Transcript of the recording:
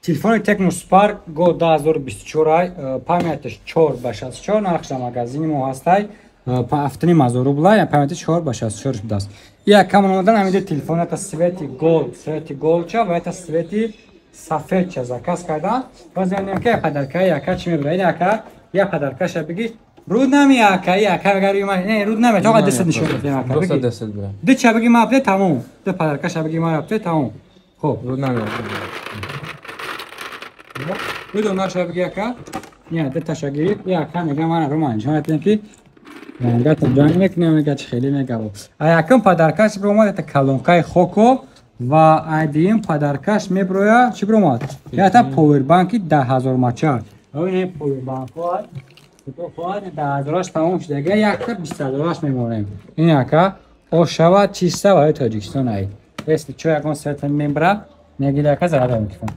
Телефони Tecno Spark Go 2024 ай, памяташ 4 ба 64, нархш дар магазини мо ҳастай 7500 рубла, я памяти 4 ба 64 будааст. Якам омадан ҳамида телефон это цвети гол, цвети голча ва это цвети сафедча заказ кардан. Боз мебинем, ки подарка яка чӣ мебара. Ин яка я подаркаша биги. Руд нами яка, яка агар юма, не, руд нами, тоқа 10 нишон медиҳем, ака. Биги. 10 бира. Ду ча биги ма апте, тамом. Ду подаркаша биги ма апте, тамом. Хоб. Руд нами. Ду донаша биги, ака. Не, ду таша гирифт. Яка мега мана ру ман нишон медиҳем, ки гата ҷанг мекунем, мега чи хеле мега. А якум подаркаш биромад это колонкаи Хоко ва айдиим подаркаш меброя чӣ биромад? Ята повербанки 10 000 мача. Ин повербанкҳо 10 000-аш тамом шудага, якта 20 000-аш мемонем. Ин ака ошава чиста барои Тоҷикистон ай. Если чо ягон сета мебра, мегири, ака, зарада телефон.